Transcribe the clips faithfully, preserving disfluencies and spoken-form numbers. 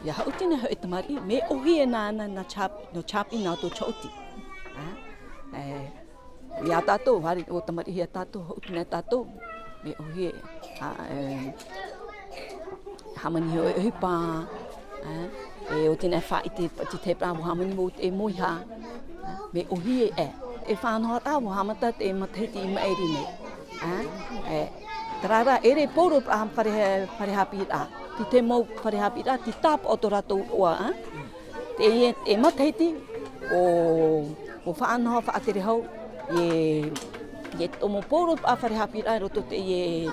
ʻIa haʻuti nei hoʻi e tamariʻi, mea ʻōhie nāna nā chap-, nō chāpiʻi nā tō chōti. Ā, e, iā tātou, haere ʻo tamariʻi iā tātou, haʻuti nei tātou, mea ʻōhie, ā, e, hāmani hoʻi e ʻohipa, ā, e ʻō atu nei e faʻaʻite, te tahi paʻi ʻua hāmani mau te moiha, ā, mea ʻōhie ē. E faʻanahoraʻa, ʻua haʻamata te matahiti i maʻiri nei. Ā, e, terā rā, ʻere pauroa paʻi fare, fare haʻapiʻiraʻa. Te tahi mau fare haʻapiʻiraʻa, tē tāpaʻo tō rātou iʻoa, ā. Teie, e matahiti, ʻo, ʻua faʻanaho faʻatere hau, ʻia, ʻia tomo pauroa paʻi fare haʻapiʻiraʻa i roto teie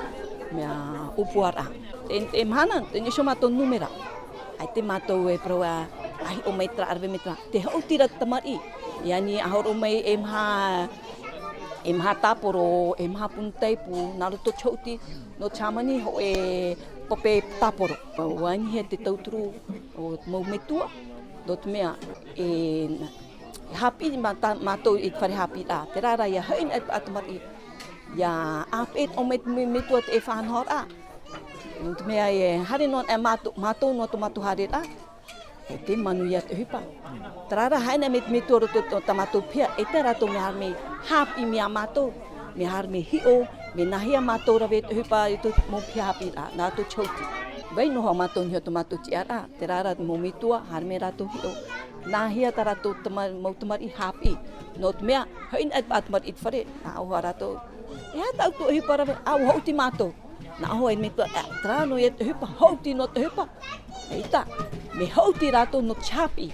mea ʻōpuaraʻa. Te, te mahana, tē nā ʻō mātou nūmera. ʻAita mātou e parau ā, ʻa hiʻo mai terā, ʻa rave mai terā. Tē haʻuti ra te tamariʻi. ʻIa niʻa hōroʻa mai e maha, e maha tāporo, e maha punu taipu, nā roto chōti, nō te hāmani hōʻē pape tāporo. ʻUa anihia te tauturu o te mau metua, nō te mea, e, haʻapiʻi mā-, tā-, mātou i te fare haʻapiʻiraʻa. Terā rā, ʻia haʻi nei te tamariʻi. ʻIa ʻāpeʻe atoʻa mai te me-, metua te faʻanahoraʻa. Nō te mea e haere noa, e mātou, mātou noa tō mātou haereraʻa. E te manuia te ʻohipa. Terā rā, haere mai te metua i roto i tā mātou piha, ʻaita rātou mea haere mai haʻapiʻi mai iā mātou. Mea haere mai hiʻo, mea nāhea mātou rave te ʻohipa i tō mau piha haʻapiʻiraʻa, nā tō chōti. Vai noa hoʻi mātou i niʻa i tō mātou tiʻaraʻa. Terā rā, mau metua, haere mai rātou hiʻo. Nāhea tā rātou tama-, mau tamariʻi haʻapiʻi. Nō te mea, haere nei paʻi tamariʻi i te fare, nā ʻō hoʻi rātou, e aha tāʻu ʻohipa rave, ā, ʻua haʻuti mātou. Nā ʻō hoʻi e metua, e, terā noa ia te ʻohipa, haʻuti noa te ʻohipa. ʻAita, mea haʻuti rātou nō te haʻapiʻi.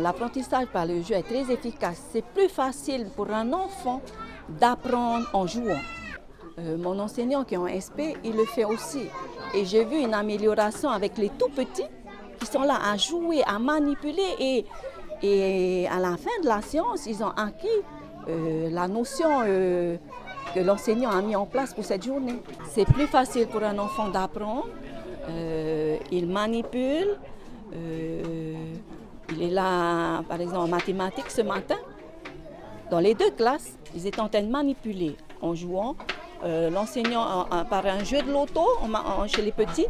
L'apprentissage par le jeu est très efficace. C'est plus facile pour un enfant d'apprendre en jouant. Euh, mon enseignant qui est en S P, il le fait aussi. Et j'ai vu une amélioration avec les tout petits qui sont là à jouer, à manipuler. Et, et à la fin de la séance, ils ont acquis, euh, la notion, euh, que l'enseignant a mis en place pour cette journée. C'est plus facile pour un enfant d'apprendre. Euh, il manipule. Euh, il est là, par exemple, en mathématiques ce matin. Dans les deux classes, ils étaient en train de manipuler en jouant. Euh, l'enseignant, en, en, par un jeu de loto, en ma-, en, chez les petits,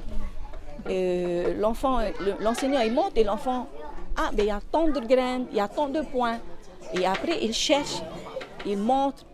euh, l'enfant, le, l'enseignant, il montre et l'enfant, ah, ben, il y a tant de graines, il y a tant de points. Et après, il cherche, il montre,